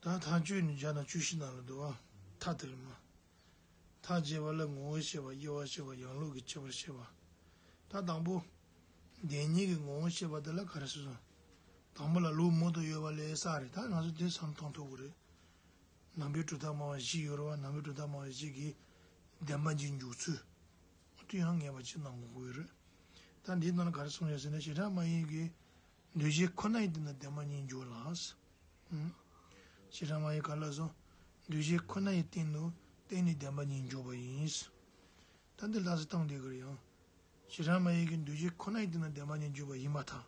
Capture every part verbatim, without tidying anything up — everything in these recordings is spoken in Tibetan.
ད་ཐག་གཅོད་ནི་བརྒྱ་དང་བཅུ་བཞི་ནང་ལ་འདུག་བ། ཐ་དེ་ལ་མ། ཐག་བཅད་པ་ལ་ངོ་བོ་ཤེས་པ། དབྱེ་བ་ཤེས་པ། ཡང་ལུགས་ཀྱི་ཁྱད་པར་ཤེས་པ། ད་དང་པོ། བདེན་གཉིས་ཀྱི་ངོ་བོ་ཤེས་པ་དེ་ལ་ག་རེ་ཟེར་སོང་། དང་པོ་ལ་ལུགས་མོ་དུ་ཡོད་པ་ལས་ས་རེད། ད་ང་ཚོ་དེ་བསམ་མཐོང་ཐུབ་ཀྱི་རེད། ནང་པའི་གྲུབ་མཐའ་སྨྲ་བ་བཞི་ཡོད་རེད་བ། ནང་པའི་གྲུབ་མཐའ་སྨྲ་བ་བཞི་གིས་བདེན་པ་གཉིས་འཇོག་ཚུལ། དེ་ཡང་ངེས་པ་ཅིག་གནང་དགོས་ཀྱི་ཡོད་རེད། ད་འདིའི་ནང་ལ་ག་རེ་གསུངས་ཡོད་ཟེར་ན། བྱེ་བྲག་སྨྲ་བའི་གི་འདུ་བྱེད་ཁོ་ན་ཡི་སྟེང་ན་བདེན་པ་གཉིས་འཇོག་ལ། ཨུམ། བྱེ་བྲག་སྨྲ་བའི་ག་ལ་སོང་། འདུ་བྱེད་ཁོ་ན་ཡི་སྟེང་དུ་བརྟེན་ནས་བདེན་པ་གཉིས་འཇོག་པ་ཡིན། ད་འདི་ལ་སོགས་བཏང་བསྡད་ཀྱི་རེད་ཡང་། བྱེ་བྲག་སྨྲ་བའི་གི་འདུ་བྱེད་ཁོ་ན་ཡི་སྟེང་ན་བདེན་པ་གཉིས་འཇོག་པ་ཡིན་པར་ཐལ།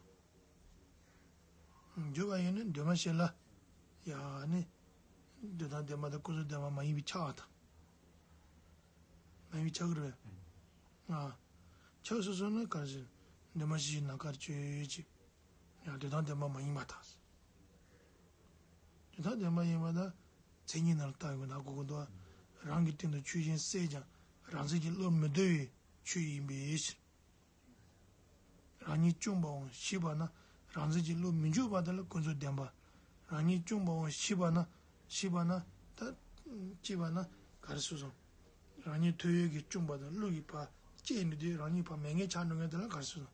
འཇོག་པ་ཡིན་ན་འདུས་མ་བྱས་ལ། ཡང་ནི། འདོད་དང་ལྡན་པ་དང་ཀུན་རྫོབ་བདེན་པ་མ་ཡིན་པས་ཁྱབ་པར་ཐལ། མ་ཡིན་པས་ཁྱབ་ཀྱི་རེད་པས། ཨ། ཁྱབ་སོ་སོ་ནི་ག་རེ་ཟེར། འདུས་མ་བྱས་ཀྱི་ནམ་མཁར་གཅོད་ཅིག་ཡང་འདོད་དང་ལྡན་པ་མ་ཡིན་པར་ཐལ། འདོད་དང་ལྡན་པ་ཡིན་པ་དང་། མཚན་ཉིད་ནང་ལ་བལྟ་དགོས་ན་གོ་གི་འདུག་རང་གི་སྟེང་དུ་ཆོས་གཞན་བསལ་ཀྱང་རང་མཚན་གྱི་བློ་མི་འདོར་བའི་ཆོས་ཡིན་པའི་ཕྱིར། རང་ཉིད་བཅོམ་པའམ་ཤེས་པ་ན་རང་མཚན་གྱི་བློ་མི་འཇུག་པ་དེ་ལ་ཀུན་རྫོབ་བདེན་པ། རང་ཉིད་བཅོམ་པའམ་ཤེས་པ་ན་ཤེས་པ་ན་ད་ཤེས་པ་ན་ག་རེ་ཟེར་སོང་། རང་ཉིད་ཐོད་རྒལ་གྱིས་བཅོམ་པ་དང་བློ་ཡིས་ཕར་བཅད་ནས་དེ་རང་ཉིད་ཕར་མེད་མཁན་ཆགས་འགྲོ་མཁན་དེ་ལ་ག་རེ་ཟེར་སོང་།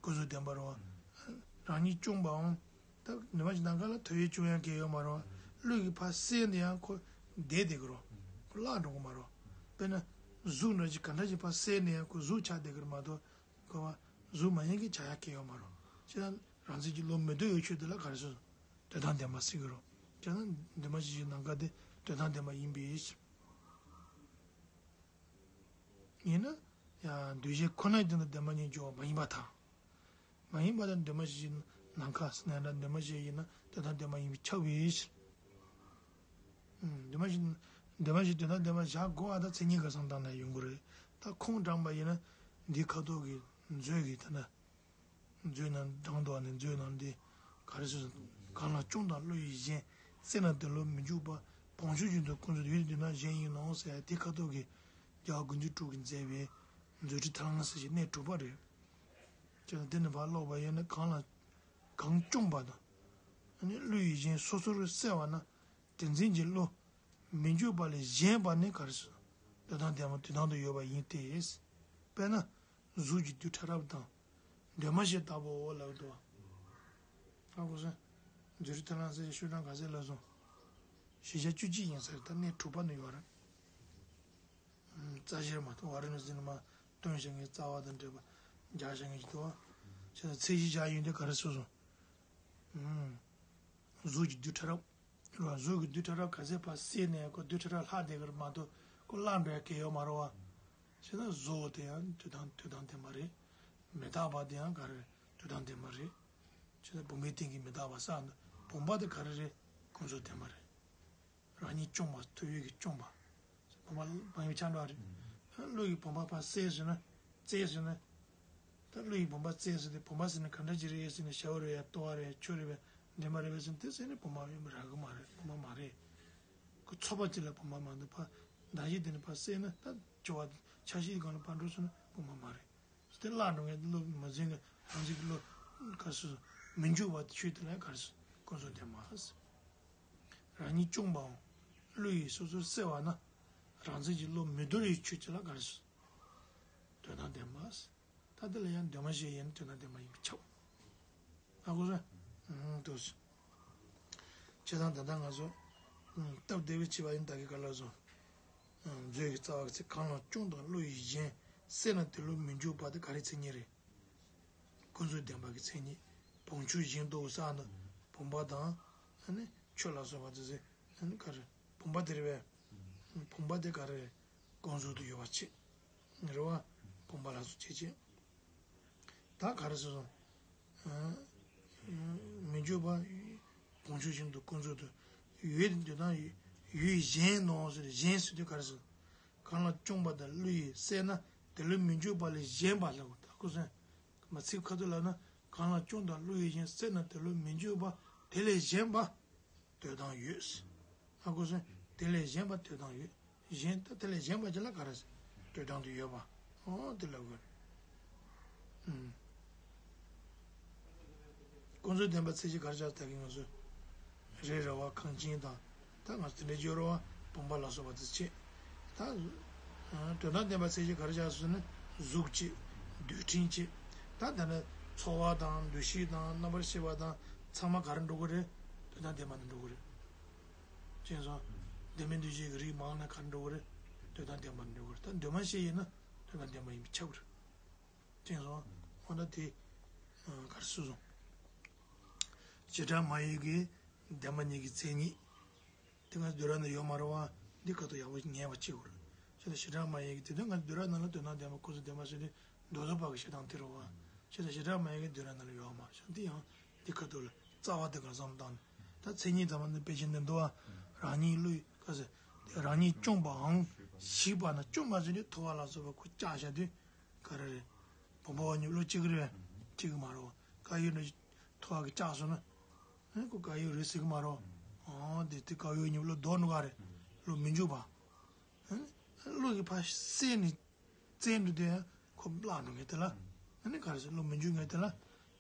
ཀུན་རྫོབ་བདེན་པ་རེད་བ། རང་ཉིད་བཅོམ་པའམ། ད་ནུས་པ་ཞིག་ནམ་མཁའ་ལ་ཐོད་རྒལ་བཅོམ་ཡག་གང་ཡོད་མ་རེད་བ། བློ་ཡིས་ཕར་བསལ་ནས་ཡང་ཁོ་བསྡད་བསྡད་ཀྱི་རེད། ཁོ་བརླག་འགྲོ་གི་མ་རེད། དཔེར་ན། གཟུགས་འདྲ་ཅིག་ག་འདྲ་ཅིག་ཕར་བསལ་ནས་ཡང་ཁོ་གཟུགས་ཆགས་བསྡད་ཀྱི་རེད་མ་གཏོགས། ཁོ་བ་གཟུགས་མ་ཡིན་གྱི་ཆགས་ཡག་གང་ཡོད་མ་རེད། བྱས་ན་རང་མཚན་གྱི་བློ་མི་འདོར་བའི་ཆོས་དེ་ལ་ག་རེ་ཟེར། འདོད་དང་ལྡན་པ་ཟེར་གྱི་རེད། བྱས་ན་འདུས་མ་བྱས་ཀྱི་ནམ་མཁའ་དེ་འདོད་དང་ལྡན་པ་ཡིན་པའི་ཕྱིར། ཡིན་ན། ཡང་འདུས་བྱས་ཁོ་ན་ཡི་སྟེང་དུ་བདེན་པ་གཉིས་འཇོག་པ་མ་ཡིན་པར་ཐལ། མ་ཡིན་པར་ཐལ། འདུས་མ་བྱས་ཀྱི་ནམ་མཁའ་ཟེར་ན་འདྲ། འདུས་མ་བྱས་ཡིན་ན་འདོད་དང་ལྡན་པ་ཡིན་པས་ཁྱབ་པའི་ཕྱིར། ཨུམ། འདུས་མ་བྱས། འདུས་མ་བྱས་འདོད་དང་ལྡན་པ་བཞག་དགོས་པ་དང་མཚན་ཉིད་ག་ཚང་བཏང་ན་ཡོང་གི་རེད། ད་ཁུངས་དྲངས་པ་ཡིན་ན་འདིའི་ཁ་དོག་གི་མཛོད་ཀྱི་ད་ལྟ། མཛོད་ནང་དྲངས་འདུག་ནི་མཛོད་ནང་འདི་ག་རེ་ཟེར། གང་ལ་བཅོམ་དང་བློ་ཡིས་གཞན། བསལ་ན་དེ་བློ་མི་འཇུག་པ། བོང་ཆུ་བཞིན་དུ་ཀུན་རྫོབ་ཡུལ་དེ་ན་གཞན་ཡིན་ནོ་ཟེར་ཡ་དེ་ཁ་ཐོག་གི་རྒྱལ་བ་དགུ་འདུས་དྲུག་གིས་མཛད་པའི་མཛོད་ཁྲི་ཐར་ལམ་ཟེར་ཞིག་གནས་དྲུག་པ་རེད། ཅེས་དེ་ནི་ཕར་ཀློག་པ་ཡིན་ན་གང་ལ་གང་བཅོམ་པ་དང་། ཨ་ནི་བློ་ཡིས་གཞན་སོ་སོར་བསལ་བ་ན། དེ་མཚན་གྱི་བློ་མི་འཇུག་པ་ལས་གཞན་པ་ནི་ག་རེ་ཟེར། འདོད་དང་ལྡན་པ་དོན་དམ་དུ་ཡོད་པ་ཡིན་ཏེ། དཔེར་ན། གཟུགས་ཀྱི་རྡུལ་ཕྲ་རབ་དང་། འདུས་མ་བྱས་ལྟ་བུའོ་ལབ་འདུག་ཨ་ཁུ་སོང་། མཛོད་ཁྲི་ཐར་ལམ་ཟེར་ཤོག་གྲངས་ག་ཚད་ལ་སོང་། བཞི་བརྒྱ་བཅུ་གཅིག་ཡིན་ས་རེད། ད་གནས་དྲུག་པ་ནས་ཡོད་རེད། རྩ་ཤེར་མ་གཏོགས་ཝཱ་ར་ཎ་སི་ནས་མར་བཏོན་བཞག་མཁན་རྩ་བ་དང་འབྲེལ་བ་རྒྱག་བཞག་མཁན་ཞིག་འདུག་ཨ། བྱས་ཙང་ཚད་གཞི་བཞག་ཡོང་དུས་ག་རེ་ཟེར་སོང་། གཟུགས་ཀྱི་རྡུལ་ཕྲ་རབ། རེད་བ། གཟུགས་ཀྱི་རྡུལ་ཕྲ་རབ་ག་ཚད་ཕར་བསལ་ནས་ཁོ་རྡུལ་ཕྲ་རབ་ལྷག་བསྡད་ཀྱི་རེད་མ་གཏོགས་ཁོ་བརླག་འགྲོ་ཡ་གང་ཡོད་མ་རེད་བ། བྱས་ན་གཟུགས་དེ་ཡང་དུས་དང་དུས་དང་ལྡན་པ་རེད། མི་རྟག་པ་དེ་ཡང་ག་རེ་རེད། དུས་དང་ལྡན་པ་རེད། བྱས་ན་བུམ་པའི་སྟེང་གི་མི་རྟག་པ་ས་ན་བུམ་པ་དེ་ག་རེ་རེད། ཀུན་རྫོབ་བདེན་པ་རེད། རང་ཉིད་བཅོམ་པ་ཐོད་རྒལ་གྱིས་བཅོམ་པ། བུམ་པ་མ་ཡིན་པའི་ཆ་འདྲ་བ་རེད། བློ་ཡིས་བུམ་པ་ཕར་བསལ་ཟེར་ན། བཙལ་ཟེར་ན། ད་བློ་ཡིས་བུམ་པ་བཙལ་ཟེར་ཏེ་བུམ་པ་ཟེར་ན་ག་འདྲ་ཅིག་རེད་ཟེར་ན་ཞྭ་མོ་རེད་ཡ་ལྟོ་བ་རེད་ཆུ་རེད་པས་འདྲེན་པ་རེད་པས་ཟེར་ན་དེ་ཟེར་ན་བུམ་པ་ཡིན་པ་རག་གི་མ་རེད། བུམ་པ་མ་རེད། ཁོ་ཚོགས་པ་གཅིག་ལ་བུམ་པ་མ་འདུག་པ། མདའ་གཞི་དེ་ནི་ཕར་བསལ་ན་ད་ཆུ་བ་ཆ་ཤས་སྒང་ལ་ཕར་འགྲོ་སོང་ན་བུམ་པ་མ་རེད། དེ་བརླག་འགྲོ་མཁན་བློ་མ་འཛིན་གྱི་རང་བཞིན་གྱི་བློ་ག་རེ་ཟེར། མི་འཇུག་པ་ཆོས་དེ་ལ་ག་རེ་ཟེར། ཀུན་རྫོབ་བདེན་པ་ཟེར། རང་ཉིད་བཅོམ་པའམ་བློ་ཡིས་སོ་སོར་བསལ་བ་ན། རང་མཚན་གྱི་བློ་མི་འདོར་བའི་ཆོས་ཅིག་ལ་ག་རེ་ཟེར། དོན་དམ་བདེན་པ་ཟེར། ད་དེ་ལ་ཡང་འདུས་མ་བྱས་ཡིན་ན་དོན་དམ་བདེན་པ་ཡིན་པས་ཁྱབ། ཧ་གོ་སོང་། ཨང་། འདུག་སེ། བྱས་ཙང་ད་ལྟ་ང་ཚོ་ཨང་། སྟབས་བདེ་བའི་བྱས་པ་ཡིན་ད་གི་ག་ལ་སོང་། ཨང་། མཛོད་ཀྱི་རྩ་བ་གི་ཚེ་གང་ལ་བཅོམ་དང་བློ་ཡིས་གཞན། བསལ་ན་དེ་བློ་མི་འཇུག་པ་དེ་ག་རེའི་མཚན་ཉིད་རེད། ཀུན་རྫོབ་བདེན་པ་གི་མཚན་ཉིད། བོང་ཆུ་བཞིན་དུ་ས་ན་བུམ་པ་དང་། ཨ་ནི་ཆུ་ལ་སོགས་པ་དེ་ཚེ་ཨ་ནི་ག་རེ་བུམ་པ་དེ་རེད་པས། བུམ་པ་དེ་ག་རེ་རེད། ཀུན་རྫོབ་ཏུ་ཡོད་པ་ཅིག་རེད་བ། བུམ་པ་ལ་སོགས་བྱེད་ཅིག་ད་ག་རེ་ཟེར་སོང་། མི་འཇུག་པ། བོང་ཆུ་བཞིན་དུ་ཀུན་རྫོབ་ཏུ་ཡོད་དེ་དོན་དམ་ཡོད་གཞན་ནོ་ཟེར། གཞན་ཟེར་དུས་ག་རེ་ཟེར། གང་ལ་བཅོམ་པ་དང་བློ་ཡིས་བསལ་ན་དེ་བློ་མི་འཇུག་པ་ལས་གཞན་པ་ལ་གོ་ད་ཀུན་སེམས་མ་ཚིག་ཁ་ཐུག་ལབ་ན་གང་ལ་བཅོམ་དང་བློ་ཡིས་གཞན་བསལ་ན་དེ་བློ་མི་འཇུག་པ་དེ་ལས་གཞན་པ། དོན་དམ་ཡོད། ཧ་གོ་སོང་། དེ་ལས་གཞན་པ་དོན་དམ་ཡོད། གཞན་ད་དེ་ལས་གཞན་པ་ཅིག་ལ་ག་རེ་ཟེར། དོན་དམ་དུ་ཡོད་པ། ཨོ་དེ་ལ་གོ། ཨུམ། ཀུན་རྫོབ་བདེན་པ་ཚད་གཞི་ག་རེ་ཆགས་ད་གིན་ང་ཚོ་རེ་རེ་བ་ཁེངས་ཅན་དང་། ད་ང་ཚོ་དེ་འདྲའི་སྦྱོར་བ་བུམ་པ་ལ་སོགས་པ་དེ་བྱེད། ད་དོན་དམ་བདེན་པ་ཚད་གཞི་ག་རེ་ཆགས་ཟེར་ན་གཟུགས་བྱེད། རྡུལ་ཕྲན་བྱེད། ད་ད་ནི་ཚོར་བ་དང་འདུ་ཤེས་དང་རྣམ་པར་ཤེས་པ་དང་ཚང་མ་ག་རེ་འགྲོ་གི་རེད། དོན་དམ་བདེན་པ་ནང་འགྲོ་གི་རེད། ཅེས་སོ། བདེན་མེད་འདུ་བྱེད་ཀྱི་རིགས་མང་ན་ག་རེ་འགྲོ་གི་རེད། དོན་དམ་བདེན་པ་ནང་འགྲོ་གི་རེད། ད་འདུས་མ་བྱས་ཡིན་ན་དོན་དམ་བདེན་པ་ཡིན་པས་ཁྱབ་གི་རེད། ཅེས་སོ། འོ་ན་དེ་ག་རེ་སུ་སོང་། བྱེ་བྲག་སྨྲ་བའི་གི་བདེན་པ་གཉིས་ཀྱི་མཚན་ཉིད། དེ་ང་ཚོ་བསྡུས་གྲྭ་ནང་ཡོད་མ་རེད་བ། འདི་ཁ་ཐུག་ཡག་པོ་ངེས་པ་བྱེད་དགོས་རེད། བྱས་ཙང་བྱེ་བྲག་སྨྲ་བའི་གི་དེ་དོན་ང་ཚོ་བསྡུས་གྲྭ་ནང་ལ་དོན་དམ་བདེན་པ་ཀུན་རྫོབ་བདེན་པ་ཟེར་དུས་མདོ་སྡེ་པ་གི་བཤད་སྟངས་དེ་རེད་བ། བྱས་ཙང་བྱེ་བྲག་སྨྲ་བའི་གི་བསྡུས་གྲྭ་ནང་ལ་ཡོད་མ་རེད། བྱས་ཙང་འདི་ཡང་འདི་ཁ་ཐུག་ལ་རྩ་བ་དེ་ག་བསམ་བཏང་ནས། ད་མཚན་ཉིད་ཙམ་པ་ནི་དཔེ་ཆ་འདི་འདུག་བ། རང་ཉིད་བློ་ཡི་ག་ཟེར། རང་ཉིད་བཅོམ་པའམ་ཞིག་པ་ན། བཅོམ་པ་ཟེར་དུས་ཐོ་བ་ལ་སོགས་པ་ཁོ་བཅག་བཞག་དུས་ག་རེ་རེད། བུམ་པ་བ་གཉིས་བློ་གཅིག་གི་རེད། གཅིག་གི་མ་རེད་བ། བཀའ་ཡོད་ན་ཐོ་བ་གི་བཅག་སོང་ན། ཨ་ནི་ཁོ་བཀའ་ཡོད་རེད་ཟེར་གི་མ་རེད་བ། ཨང་དེ་དེ་བཀའ་ཡོད་གཉིས་བློ་ལྡོག་འགྲོ་ག་རེད། བློ་མི་འཇུག་པ། ཨ་ནི་བློ་གི་ཕར་བསལ་ནས་བཙལ་འགྲོ་དུས་ཁོ་བརླག་འགྲོ་མཁན་དེ་ལ། ཨ་ནི་ག་རེ་ཟེར། བློ་མི་འཇུག་མཁན་དེ་ལ་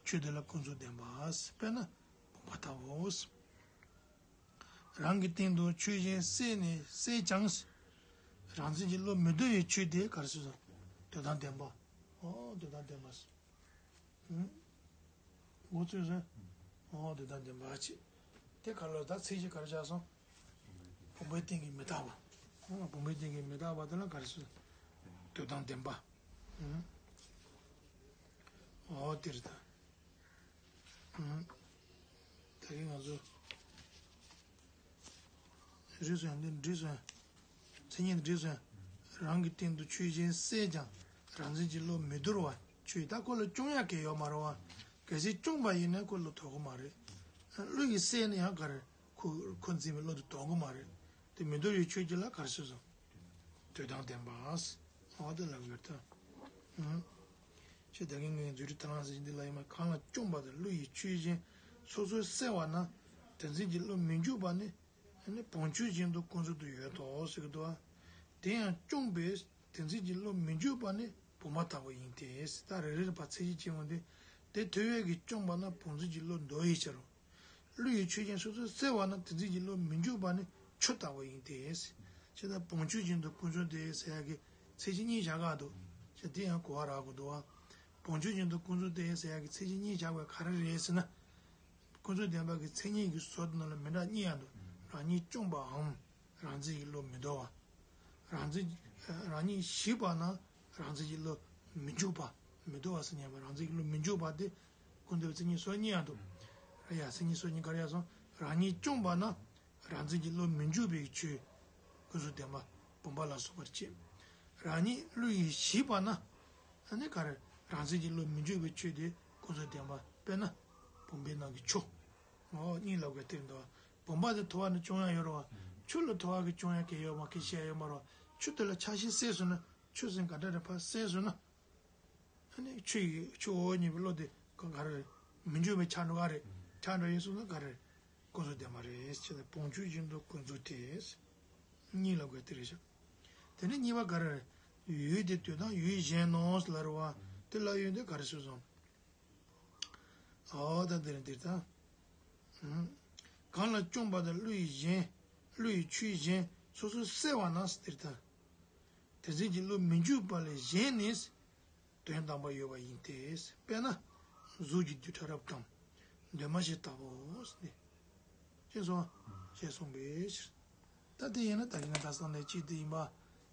ཆོས་དེ་ལ་ཀུན་རྫོབ་བདེན་པ། དཔེར་ན་བུམ་པ་ལྟ་བུ། རང་གི་སྟེང་དུ་ཆོས་གཞན་བསལ་ནས་བསལ་ཀྱང་། རང་མཚན་གྱི་བློ་མི་འདོར་བའི་ཆོས་དེ་ག་རེ་ཟེར་སོང་། དོན་དམ་བདེན་པ། ཨོ་དོན་དམ་བདེན་པ་ཟེར། ཨུ། མགོ་ཚོས་སོང་། ཨོ་དོན་དམ་བདེན་པ་ཅེས། དེ་ག་ལ་ད་ཚིག་གཅིག་ག་རེ་ཆགས་སོང་། བུམ་པའི་སྟེང་གི་མི་རྟག་པ། ཨོ་བུམ་པའི་སྟེང་གི་མི་རྟག་པ་དེ་ལ་ག་རེ་ཟེར། དོན་དམ་བདེན་པ། ཨུ། ཨོ་དེ་རེད་ད། ད་གིན་ང་ཚོ་འགྲིག་སོང་། འདི་འགྲིག་སོང་། མཚན་ཉིད་འགྲིག་སོང་། རང་གི་སྟེང་དུ་ཆོས་གཞན་བསལ་ཀྱང་། རང་མཚན་གྱི་བློ་མི་འདོར་བ། ཆོས་ད་ཁོ་ལ་སྐྱོང་ཡག་གི་ཡོད་མ་རེད་བ། གལ་སྲིད་སྐྱོང་པ་ཡིན་ན་ཁོ་བློ་དོར་གི་མ་རེད། བློ་ཡིས་བསལ་ན་ཡང་ག་རེ། ཁོ་ཁོ་འཛིན་པའི་བློ་དེ་དོར་གི་མ་རེད། དེ་མི་འདོར་བའི་ཆོས་ཀྱི་ལ་ག་རེ་ཟེར་སོང་། དོན་དམ་བདེན་པ། འོ་དེ་ལབ་ཡོད་ད། ཨང་། ཞེས་བདག་གིས་ངའི་མཛོད་བྲིས་ཐར་ལམ་ཟེར་གྱི་འདི་ལ་ཡོད་མ། གང་ལ་བཅོམ་པ་དང་བློ་ཡིས་ཆོས་གཞན་སོ་སོར་བསལ་བ་ན། དེ་མཚན་གྱི་བློ་མི་འཇུག་པ་ནི། ཨ་ནི་བུམ་ཆོས་བཞིན་དུ་ཀུན་རྫོབ་ཏུ་ཡོད་དོ་ཟེར་གྱི་འདུག་བ། དེ་ཡང་བཅོམ་པས་དེ་མཚན་གྱི་བློ་མི་འཇུག་པ་ནི་བུམ་པ་ལྟ་བུ་ཡིན་ཏེ། ད་རེ་རེ་ལ་ཕར་ཚིག་གཅིག་བྱེད་འོང་དུས། དེ་ཐུབ་པས་ཀྱིས་བཅོམ་པ་ན་བུམ་མཚན་གྱི་བློ་འདོར་བའི་ཕྱིར་རོ། བློ་ཡིས་ཆོས་ཅན་སོ་སོར་བསལ་བ་ན་དེ་མཚན་གྱི་བློ་མི་འཇུག་པ་ནི་ཆུ་ལྟ་བུ་ཡིན་ཏེ། ཞེས་ན་བུམ་ཆོས་བཞིན་དུ་ཀུན་རྫོབ་སྟེ་ཟེར་ཡག་གི་ཚིག་གཅིག་གཉིས་བཞག་ག་འདུག་ཞེས་དེ་ཡང་གོ་བ་རག་དགོས་འདུག་བ། བུམ་ཆོས་བཞིན་དུ་ཀུན་རྫོབ་སྟེ་ཟེར་ཡག་གི་ཚིག་གཅིག་གཉིས་བཞག་པའི་ག་རེ་རེད་ཟེར་ན། ཀུན་རྫོབ་བདེན་པ་གི་མཚན་ཉིད་ཀྱི་ཟུར་དེ་ནང་ལ་མི་འདྲ་གཉིས་ཡང་འདུག་རང་ཉིད་བཅོམ་པའམ། རང་མཚན་གྱི་བློ་མི་འདོར་བ། རང་མཚན། རང་ཉིད་ཞིག་པ་ན་རང་མཚན་གྱི་བློ་མི་འཇུག་པ། མི་འདོར་བ་ཟེར་མཁན་པ་རང་མཚན་གྱི་བློ་མི་འཇུག་པ་དེ། ཀུན་རྫོབ་མཚན་ཉིད་ཟུར་གཉིས་ཡང་འདུག་ཡ་མཚན་ཉིད་ཟུར་གཉིས་ག་རེ་ཡང་སོང་། རང་ཉིད་བཅོམ་པ་ན་རང་མཚན་གྱི་བློ་མི་འཇུག་པའི་ཆོས། ཀུན་རྫོབ་བདེན་པ་བུམ་པ་ལ་སོགས་པར་བྱེད། རང་ཉིད་བློ་ཡིས་ཞིག་པ་ན། ཨ་ནི་ག་རེ། རང་མཚན་གྱི་བློ་མི་འཇུག་པའི་ཆོས་དེ་ཀུན་རྫོབ་བདེན་པ། དཔེར་ན། བུམ་པའི་ནང་གི་ཆུ། འོ་གཉིས་ལབ་དགོས་དེ་འདུག་བ། བུམ་པ་དེ་ཐོ་བ་ནས་བཅོམ་ཡག་ཡོད་རེད་བ། ཆུ་ལ་ཐོ་བ་གིས་བཅོམ་ཡག་གི་ཡོད་མ་གི་བཤད་ཡོད་མ་རེད་བ། ཆུ་དེ་ལ་ཆགས་ཞེན་སད་སོང་ན། ཆུ་ཟེར་ག་འདྲ་རེད་ཕར་སད་སོང་ན། ཨ་ནི་ཆུ་ཡི་ཆུ་འོ་གཉིས་པའི་བློ་དེ་ག་ག་རེ་རེད། མི་འཇུག་པའི་ཆ་འགྲོ་ག་རེད། ཆ་འགྲོ་ཡིན་སོང་ན་ག་རེ་རེད། ཀུན་རྫོབ་བདེན་པ་རེད་ཟེར་ཏེ་བུམ་ཆོས་བཞིན་དུ་ཀུན་རྫོབ་སྟེ། གཉིས་ལབ་དགོས་དེ་རེད་ཤག་དེ་ནས་གཉིས་པ་ག་རེ་རེད། ཡུལ་དེ་དུས་དང་ཡུལ་གཞན་ནོ་ལབ་རེད་བ། དེ་ལབ་ཡོང་དུས་ག་རེ་ཟེར་སོང་། ཨོ་ད་འདིར་འདིར་ད། གང་ལ་བཅོམ་པ་དང་བློ་ཡི་གཞན། བློ་ཡི་ཆོས་གཞན་སོ་སོར་བསལ་བ་ན་འདིར་ད། དེ་ཚིག་གི་བློ་མི་འཇུག་པ་ལས་གཞན་ནི། དོན་དམ་པར་ཡོད་པ་ཡིན་ཏེ། དཔེར་ན། གཟུགས་ཀྱི་རྡུལ་ཕྲ་རབ་ཀྱང་། འདུས་མ་བྱས་ལྟ་བུ་སྟེ། ཅེས་སོ། ཞེས་གསུངས་པའི་ཕྱིར། ད་དེ་ཡིན་ན་ད་གིན་ད་སང་ནས་ཅི་སྟེ་ཡིན་པ་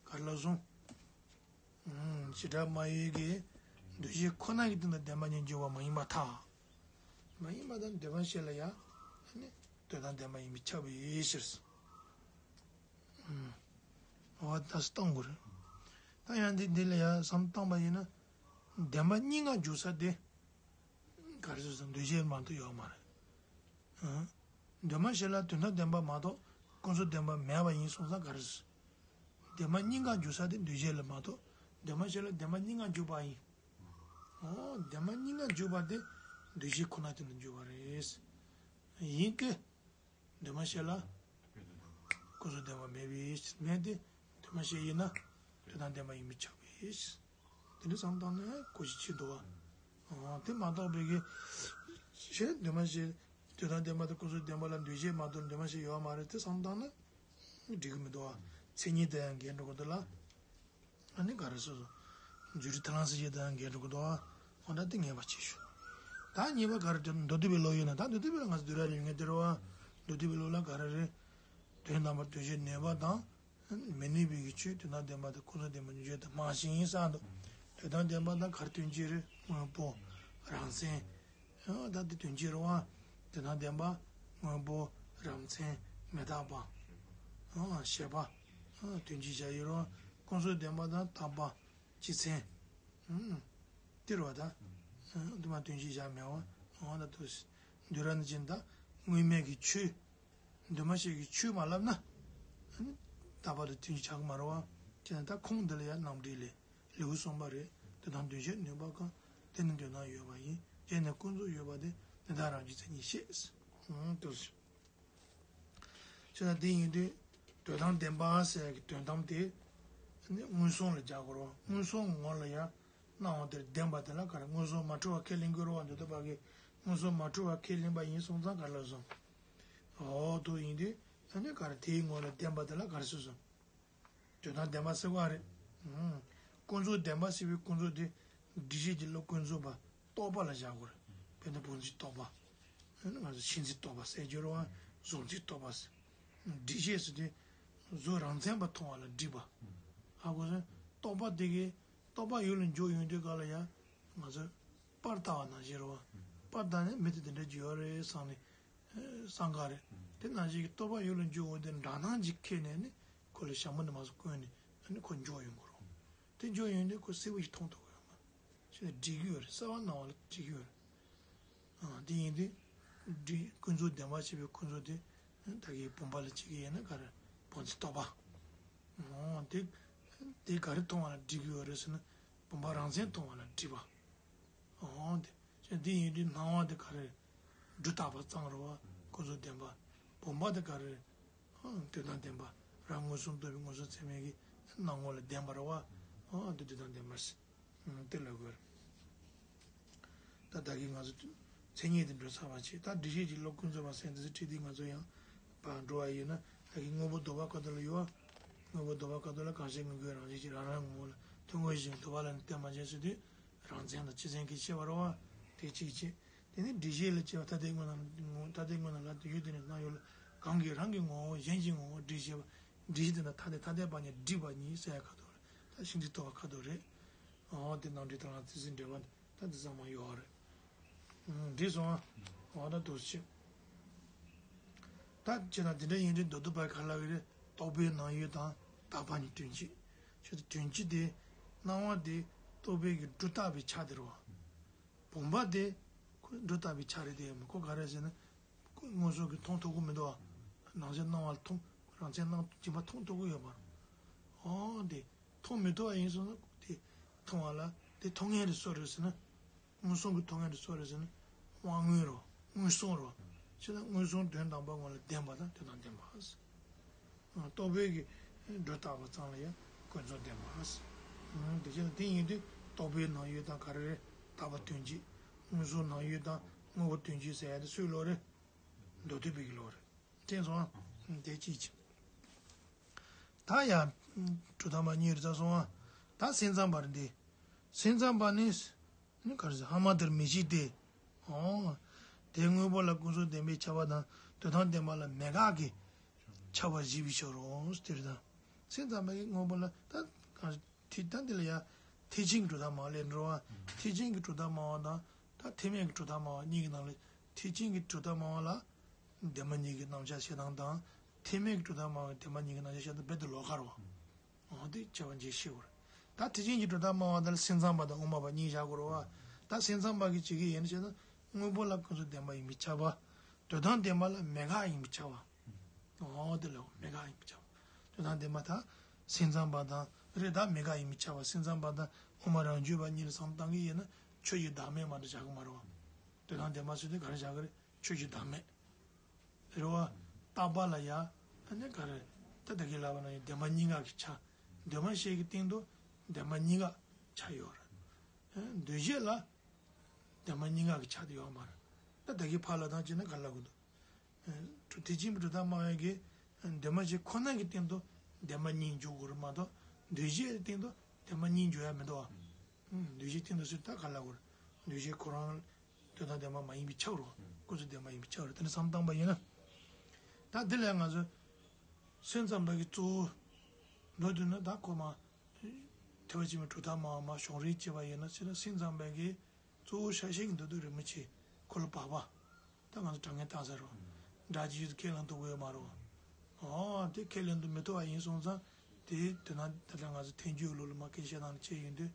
ག་རེ་ལ་གསུངས། བྱེ་བྲག་སྨྲ་བའི་གི་འདུ་བྱེད་ཁོ་ན་གི་སྟེང་དུ་བདེན་པ་གཉིས་འཇོག་པ་མ་ཡིན་པར་ཐལ། མ་ཡིན་པ་དང་འདུས་མ་བྱས་ལ་ཡང་ནི་དོན་དམ་བདེན་པ་ཡིན་པས་ཁྱབ་པའི་ཕྱིར། འོ་ད་སྟོང་དགོས་རེད། ད་ཡང་འདི་འདི་ལ་ཡང་བསམ་བཏང་པ་ཡིན་ན། བདེན་པ་གཉིས་ཀ་འཇོག་ས་དེ། ག་རེ་ཟེར་ན་འདུས་བྱས་མ་གཏོགས་ཡོད་མ་རེད། འདུས་མ་བྱས་ལ་དོན་དམ་བདེན་པ་མ་གཏོགས་ཀུན་རྫོབ་བདེན་པ་མེད་པ་ཡིན་སོང་ཙང་ག་རེ་ཟེར། བདེན་པ་གཉིས་ཀ་འཇོག་ས་དེ་འདུས་བྱས་ལ་མ་གཏོགས་འདུས་མ་བྱས་ལ་བདེན་པ་གཉིས་ཀ་འཇོག་པ་ཡིན། འོ་བདེན་པ་གཉིས་ཀ་འཇོག་པ་དེ་འདུས་བྱས་ཁོ་ན་དེ་ལ་འཇོག་པ་རེད། ཡིན་གྱི། འདུས་མ་བྱས་ལ། ཀུན་རྫོབ་བདེན་པ་མེད་པའི་ཕྱིར་མེད་དེ། འདུས་མ་བྱས་ཡིན་ན། དོན་དམ་བདེན་པ་ཡིན་པས་ཁྱབ་པའི་ཕྱིར། དེ་འདྲ་བསམ་བཏང་ན་གོ་ཞིག་ཆེ་འདུག་བ། དེ་མ་གཏོགས་པའི་གི། ཞེས་འདུས་མ་བྱས། འདོད་དང་ལྡན་པ་དང་ཀུན་རྫོབ་བདེན་པ་ལ་འདུས་བྱས་མ་གཏོགས་འདུས་མ་བྱས་ཡོད་མ་རེད། དེ་བསམ་བཏང་ན་འགྲིག་གི་མི་འདུག་བ། མཚན་ཉིད་དེ་ཡང་འགལ་འགྲོ་གི་འདུག་ལ། ཨ་ནི་ག་རེ་སོ་སོ། རྫུ་འཕྲུལ་ཐར་ལམ་གསལ་བྱེད་དང་འགལ་འགྲོ་གི་འདུག་ཨ། འོ་ན་དེ་ངེས་པ་བྱེད་ཤོག་ད་གཉིས་པ་ག་རེ་དེ་མདོ་སྡུད་པའི་ལུགས་ཡོད་ན། ད་མདོ་སྡུད་པའི་ལུགས་ང་ཚོ་སྡུད་ར་རེ་ཡོད་ངེས་དེ་རེད་བ། མདོ་སྡུད་པའི་ལུགས་ལ་ག་རེ་རེད། དོན་དམ་པར་དོན་བྱེད་ནུས་པ་དང་། མི་ནུས་པའི་གི་ཆོས་དོན་དམ་བདེན་པ་དང་ཀུན་རྫོབ་བདེན་པ་བརྗོད་དུ་མ་ཞིག་ཡིན་བསམ་འདུག་དོན་དམ་བདེན་པ་དང་ག་རེ་དོན་བྱེད་རེད། དངོས་པོ། རང་མཚན། ཨ་ད་དེ་དོན་བྱེད་རེད་བ། དོན་དམ་བདེན་པ། དངོས་པོ། རང་མཚན། མི་རྟག་པ། ཨ་ཤེས་པ། ཨ་དོན་བྱེད་བྱ་ཡུལ་རེད་བ། ཀུན་རྫོབ་བདེན་པ་དང་རྟག་པ། སྤྱི་མཚན། ཨ་དེ་རེད་བ་ད། ཨ་དེ་མ་དོན་བྱེད་བྱ་མེད་བ། ཨ་ད་དུ་འདུལ་ར་ནི་ཅན་ད་དངོས་མེད་ཀྱི་ཆོས། འདུས་མ་བྱས་ཀྱི་ཆོས་མ་ལབ་ན། ཨ་ནི་རྟག་པ་དང་དོན་བྱེད་བྱ་གི་མ་རེད་བ། དེ་ནི་ད་ཁུངས་འདི་ལ་ཡང་རྣམ་འགྲེལ་ལས། ལེའུ་གསུམ་པ་རེད། དོན་དམ་དོན་བྱེད་ནུས་པ་གང་། དེ་ནི་དོན་དམ་ཡོད་པ་ཡིན། དེ་ནི་ཀུན་རྫོབ་ཡོད་པ་དེ། དེ་དག་རང་རྒྱུ་མཚན་ཉིད་ཤེས། ཨང་དུ། བྱས་ན་དེ་ཡིན་དུས། དོན་དམ་བདེན་པ་ཟེར་ཡ་གི་དོན་དམ་དེ། ཨ་ནི་མངོན་སུམ་ལ་སྦྱར་དགོས་རེད་བ། མངོན་སུམ་ངོ་ལ་ཡང་། སྣང་བ་དེར་ལྡན་པ་དེ་ལ་ག་རེ། མངོན་སུམ་མ་འཁྲུལ་བ་ཁས་ལེན་དགོས་རེད་བ། འདོད་དུ་བ་གིས་མངོན་སུམ་མ་འཁྲུལ་བ་ཁས་ལེན་པ་ཡིན་སོང་ཙང་ག་རེ་ལབ་སོང་། འོ་དུ་ཡིན་དུས་ཨ་ནི་ག་རེ། དེའི་ངོ་ལ་ལྡན་པ་དེ་ལ་ག་རེ་ཟེར་སོང་། དོན་དམ་བདེན་པ་ཟེར་བ་རེད། ཨང་། ཀུན་རྫོབ་བདེན་པ་ཟེར་བའི་ཀུན་རྫོབ་དེ། སྒྲིབ་བྱེད་ཀྱི་བློ་ཀུན་རྫོབ་པ་རྟོག་པ་ལ་བཞག་དགོས་རེད། དཔེར་ན་བོངས་ཚད་རྟོག་པ། ཨ་ནི་ང་ཚོ་ཤིང་ཚད་རྟོག་པ་ཟེར་རྒྱུ་རེད་བ། གཟུགས་ཚད་རྟོག་པ་ཟེར། སྒྲིབ་བྱེད་ཟེར་དུས། གཟུགས་རང་མཚན་པ་མཐོང་བ་ལ་སྒྲིབ་པ། ཧ་གོ་སོང་། རྟོག་པ་དེ་གའི་རྟོག་པ་ཡུལ་ལ་འཇོག་ཡོང་དུས་ག་ལ་ཡ། ང་ཚོ་པར་ལྟ་བ་ནང་བཞིན་རེད་བ། པར་ལྟ་ནས་མི་དེ་དེ་འདྲ་ཅིག་ཡོད་རེད་བསམ་ནས། བསམ་ག་རེད། དེ་ནང་བཞིན་གྱི་རྟོག་པ་ཡུལ་ལ་འཇོག་འོང་དུས་འདྲ་སྣང་ཅིག་ཁེལ་ནས་ནི་ཁོ་ལ་ཞྭ་མོ་ནི་མ་སོ་བསྐོན་ནས་ཨ་ནི་ཁོ་འཇོག་ཡོང་གི་རེད། དེ་འཇོག་ཡོང་དུས་ཁོ་གསལ་པོ་ཞིག་མཐོང་ཐུབ་ཀྱི་ཡོད་མ་རེད། ཞེས་འགྲིག་གི་ཡོད་རེད། གསལ་བ་སྣང་བ་ལ་འགྲིག་གི་ཡོད་རེད། ཨ་དེ་ཡིན་དུས། འདི་ཀུན་རྫོབ་བདེན་པ་ཞེས་པའི་ཀུན་རྫོབ་དེ། ད་གིན་བུམ་པ་ལ་བྱེད་ཀྱི་ཡིན་ན་ག་རེ། བོངས་ཚད་རྟོག་པ། འོ་དེ། དེ་ག་རེ་མཐོང་བ་ལ་འགྲིག་གི་ཡོད་རེད་ཟེར་ན། བུམ་པ་རང་མཚན་མཐོང་བ་ལ་འགྲིག་པ། འོ་དེ། ཅེས་འདི་ཡིན་དུས་སྣང་བ་དེ་ག་རེ། སྒྲོ་བཏགས་པ་ཙམ་རེད་བ། ཀུན་རྫོབ་བདེན་པ། བུམ་པ་དེ་ག་རེ། དོན་དམ་བདེན་པ། རང་མངོན་སུམ་རྟོགས་པའི་མངོན་སུམ་ཚད་མའི་གི་སྣང་ངོ་ལ་ལྡན་པ་རེད་བ། འོ་དེ་དོན་དམ་བདེན་པ་ཟེར། དེ་ལ་གོ་རེད། ད་ད་གིན་ང་ཚོ་མཚན་ཉིད་དེ་འགྲོ་ཚར་བ་བྱས། ད་སྒྲིབ་བྱེད་ཀྱི་བློ་ཀུན་རྫོབ་པ་ཟེར་འདི་ཚོ་ཁྲིད་དུས་ང་ཚོ་ཡང་ཕར་འགྲོ་བ་ཡིན་ན། ད་གིན་དངོས་པོ་ལྡོག་པ་ཁ་ཐུག་ལ་ཡོད་བ། དངོས་པོ་ལྡོག་པ་ཁ་ཐུག་ལ་གང་ཞིག་དངོས་ཀུན་རང་བཞིན་གྱིས་རང་རང་ངོ་བོ་ལ་ཐུན་མོང་བཞིན་ལྡོག་པ་ལ་ནི་བརྟེན་པ་ཅན་ཟེར་དུས། རང་མཚན་དང་སྤྱི་མཚན་གྱི་ཤེས་པ་རེད་བ། དེ་གཅིག་བྱས། དེ་ནས་སྒྲིབ་བྱེད་ལ་སྐྱེ་བ་ཐ་དད་དངོས་རྣམས་ངོ་། ཐ་དད་དངོས་རྣམས་ལ་དེ་ཡུལ་དེ་ནི་སྣང་ཡུལ་ལ་གང་གིས་རང་གི་ངོ་བོ་གཞན་གྱི་ངོ་བོ་སྒྲིབ་བྱེད་པ། སྒྲིབ་བྱེད་དེ་དག་ཐ་དད་ཐ་དད་པ་ཉིད་སྒྲིབ་པ་ཉིད་ཟེར་ཡ་ཁ་ཐུག་རེད། ད་ཤིང་ཚད་རྟོག་པ་ཁ་ཐུག་རེད། འོ་དེ་རྣམ་འགྲེལ་དང་རང་མཚན་ཚིག་འགྲེལ་པ་ད་འདི་ཚང་མ་ཡོད་རེད། འགྲིག་སོང་ཨ། འོ་ད་འདུག་སེ་བྱེད། ད་བྱས་ན་དེ་འདྲ་ཡིན་དུས་མདོ་སྡུད་པ་ག་ལབ་ཀྱི་རེད། རྟོག་པའི་སྣང་ཡུལ་དང་རྟག་པ་ཉིད་དོན་སྤྱི། ཞེས་དོན་སྤྱི་དེ། སྣང་བ་དེ་རྟོག་པའི་གི་སྒྲོ་བཏགས་པའི་ཆ་དེ་རེད་བ། བུམ་པ་དེ་ཁོ་སྒྲོ་བཏགས་པའི་ཆ་རེད་དེ། ཁོ་ག་རེ་ཟེར་ན། ཁོ་མངོན་སུམ་གྱིས་མཐོང་ཐུབ་ཀྱི་མི་འདུག་བ། ནང་བཞིན་སྣང་བ་ལ་མཐོང་། རང་མཚན་སྣང་སྦྱིན་པ་མཐོང་ཐུབ་ཀྱི་ཡོད་མ་རེད། འོ་དེ་མཐོང་མི་ཐུབ་པ་ཡིན་སོང་ན་དེ་མཐོང་བ་ལ་དེ་མཐོང་མཁན་དེ་སུ་རེད་ཟེར་ན། མངོན་སུམ་གྱིས་མཐོང་མཁན་དེ་སུ་རེད་ཟེར་ན། དབང་མངོན་རེད་བ། མངོན་སུམ་རེད་བ། བྱས་ན་མངོན་སུམ་དོན་དམ་པ་ངོ་ལ་ལྡན་པ་དང་དོན་དམ་བདེན་པ་ཟེར། རྟོག་པའི་གི་སྒྲོ་བཏགས་པ་ཙམ་ལ་ཡང་ཀུན་རྫོབ་བདེན་པ་ཟེར། དེ་བྱས་ན་དེ་ཡིན་དུས་རྟོག་པའི་སྣང་ཡུལ་དང་ག་རེ་རེད། རྟག་པ་དོན་སྤྱི། མངོན་སུམ་སྣང་ཡུལ་དང་དངོས་པོ་དོན་སྤྱི་ཟེར་ཡ་དེ་སུའི་ལུགས་རེད། མདོ་སྡུད་པའི་གི་ལུགས་རེད། དྲན་སོང་ཨ། དེ་གཅིག་བྱས། ད་ཡ། གྲུབ་མཐའ་མ་གཉིས་རེད་ཚར་སོང་ཨ། ད་སེམས་ཙམ་པ་རེད་འདི། སེམས་ཙམ་པ་ནི། ནི་ག་རེ་ཟེར། སྔ་མ་དེར་མི་བྱེད་དེ། འོ། དེ་དངོས་པོ་ལ་ཀུན་རྫོབ་བདེན་པའི་ཁྱབ་པ་དང་དོན་དམ་བདེན་པ་ལ་མེད་དགག་གི་ཁྱབ་པ་བཞི་པའི་ཕྱིར་རོ། དེ་རེད་ད། སེམས་ཙམ་པ་གིས་དངོས་པོ་ལ་ད་ག་རེ། ཐེག་ད་འདི་ལ་ཡ། ཐེག་ཆེན་གྱི་གྲུབ་མཐའ་སྨྲ་བ་ལས་འགྲོ་བ། ཐེག་ཆེན་གྱི་གྲུབ་མཐའ་སྨྲ་བ་དང་ད་ཐེག་དམན་གྱི་གྲུབ་མཐའ་སྨྲ་བ་གཉིས་ཀྱི་ནང་ལས་ཐེག་ཆེན་གྱི་གྲུབ་མཐའ་སྨྲ་བ་ལ། བདེན་པ་གཉིས་ཀྱི་རྣམ་གཞག་བྱེད་སྟངས་དང་། ཐེག་དམན་གྱི་གྲུབ་མཐའ་སྨྲ་བའི་བདེན་པ་གཉིས་ཀྱི་རྣམ་གཞག་བྱེད་སྟངས་རྦད་དེ་ལོགས་ཀ་རེད་བ། འོ་དེ་ཁྱད་པར་འབྱེད་ཤེས་དགོས་རེད། ད་ཐེག་ཆེན་གྱི་གྲུབ་མཐའ་སྨྲ་བ་དང་སེམས་ཙམ་པ་དང་དབུ་མ་པ་གཉིས་བཞག་དགོས་རེད་བ། ད་སེམས་ཙམ་པ་གིས་བྱེད་ཀྱི་ཡིན་ཞེ་ན། དངོས་པོ་ལ་ཀུན་རྫོབ་བདེན་པ་ཡིན་པས་ཁྱབ་པ། དོན་དམ་བདེན་པ་ལ་མེད་དགག་ཡིན་པས་ཁྱབ་པ། འོ་དེ་ལ་མེད་དགག་ཡིན་པས་ཁྱབ་པ། དོན་དམ་བདེན་པ་དང་སེམས་ཙམ་པ་དང་རེད། ད་མེད་དགག་ཡིན་པས་ཁྱབ་པ། སེམས་ཙམ་པ་དང་དབུ་མ་རང་རྒྱུད་པ་གཉིས་ལ་བསམ་བློ་བཏང་གི་ཡིན་ན་ཆོས་ཀྱི་བདག་མེད་མ་གཏོགས་བཞག་གི་མ་རེད་བ། དོན་དམ་བདེན་པ་ཟེར་དུས་ག་རེ་བཞག་གི་རེད། ཆོས་ཀྱི་བདག་མེད། རེད་བ། རྟག་པ་ལ་ཡ། ཨ་ནི་ག་རེ། ད་ད་གིན་ལབ་པ་ནང་བཞིན་བདེན་པ་གཉིས་ཀ་གི་ཆ། འདུས་མ་བྱས་ཀྱི་སྟེང་དུ་བདེན་པ་གཉིས་ཀ་ཆ་ཡོད་རེད། འདུས་བྱས་ལ་བདེན་པ་གཉིས་ཀ་གི་ཆ་དེ་ཡོད་མ་རེད། ད་ད་གི་ཕར་ལ་དང་བྱས་ན་ག་ལ་གོ་འདུག་དེ་བཞིན་གྲུབ་མཐའ་སྨྲ་བ་གི་འདུས་མ་བྱས་ཁོ་ན་གི་སྟེང་དུ་འདུས་མ་གཉིས་འཇོག་དགོས་རེད་མ་གཏོགས་འདུས་བྱས་ཀྱི་སྟེང་དུ་འདུས་མ་གཉིས་འཇོག་ཡ་མི་འདུག་བ། འདུས་བྱས་སྟེང་དུ་ཟེར་ད་ག་ལ་གོ་རེད། འདུས་བྱས་ཁོ་རང་དོན་དམ་འདུས་མ་མ་ཡིན་པས་ཁྱབ་རོ། ཀུན་རྫོབ་འདུས་མ་ཡིན་པས་ཁྱབ་རོ། དེ་ནས་བསམ་བཏང་པ་ཡིན་ན། ད་འདི་ལས་ང་ཚོ་སེམས་ཙམ་པ་གི་གཙོ་བོ་འགྲོ་དུས་ན་ད་ཁོ་མ་ཐེག་པ་ཆེན་པོའི་གྲུབ་མཐའ་སྨྲ་བ་མ་གཞུང་རིག་བྱས་པ་ཡིན་ན་ཟེར་ན་སེམས་ཙམ་པ་གི་གཙོ་བོ་ཤ་ཤེད་ཀྱི་འདུལ་དུ་རིན་པོ་ཆེ་འཁོར་ལོ་བར་པ། ད་ང་ཚོ་དྲང་ངེས་བཏང་ས་རོ། འདྲ་གཅིག་ཏུ་ཁས་ལེན་ཐུབ་ཀྱི་ཡོད་མ་རོ། ཨོ་དེ་ཁས་ལེན་དུ་མི་ཐུབ་པ་ཡིན་སོང་ཙང་དེ་དེ་ན་ད་ལྟ་ང་ཚོ་ཐལ་འགྱུར་ལུགས་ལ་མ་སྐད་ཆ་དང་བཅས་ཡིན་དུས་